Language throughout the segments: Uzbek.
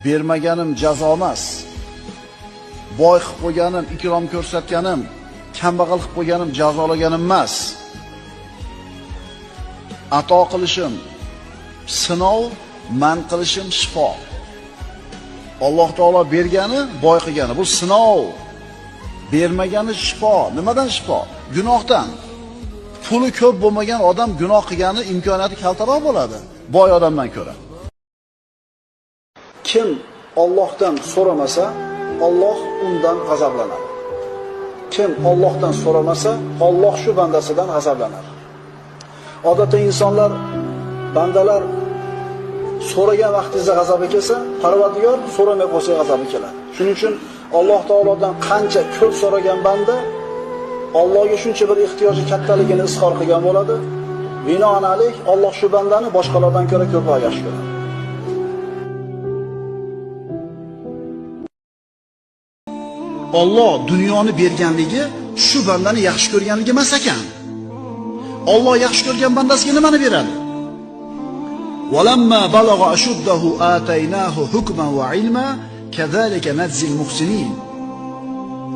Bermaganim jazo emas. Boy qilib qo'yganim, ikrom ko'rsatganim, kambag'al qilib qo'yganim jazolaganim emas. Ato qilishim sinov, man qilishim shifo. Alloh taolo bergani, boy qilgani bu sinov. Bermagani shifo. Nimadan shifo? Gunohdan. Puli ko'p bo'lmagan odam gunoh qilgani imkoniyati kaltaroq bo'ladi boy odamdan ko'ra. Kim Allohdan so'ramasa, Alloh undan g'azablanadi. Kim Allohdan so'ramasa, Alloh shu bandasidan g'azablanadi. Odatda insonlar, bandalar so'ragan vaqtingizda g'azabi kelsa, Parvardigor so'ramay qo'ysa g'azabi keladi. Shuning uchun Alloh taolodan qancha ko'p so'ragan banda Allohga shuncha bir ehtiyoji kattaligini izhor qilgan bo'ladi. Binoanalik Alloh shu bandani boshqalardan ko'ra ko'proq yaxshi ko'radi. Alloh dunyoni berganligi shu bandani yaxshi ko'rganligi emas ekan. Alloh yaxshi ko'rgan bandasiga nimani beradi? Walamma balagha ashuddahu ataynahu hukman va ilma kazalika najzil muhsinin.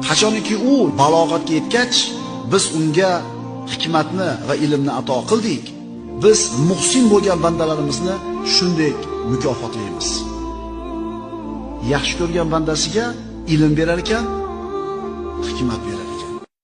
Qachonki u balog'atga yetgach, biz unga hikmatni va ilmni ato qildik. Biz muhsin bo'lgan bandalarimizni shunday mukofotlaymiz. Yaxshi ko'rgan bandasiga ilm berar ekan, hikmat berar.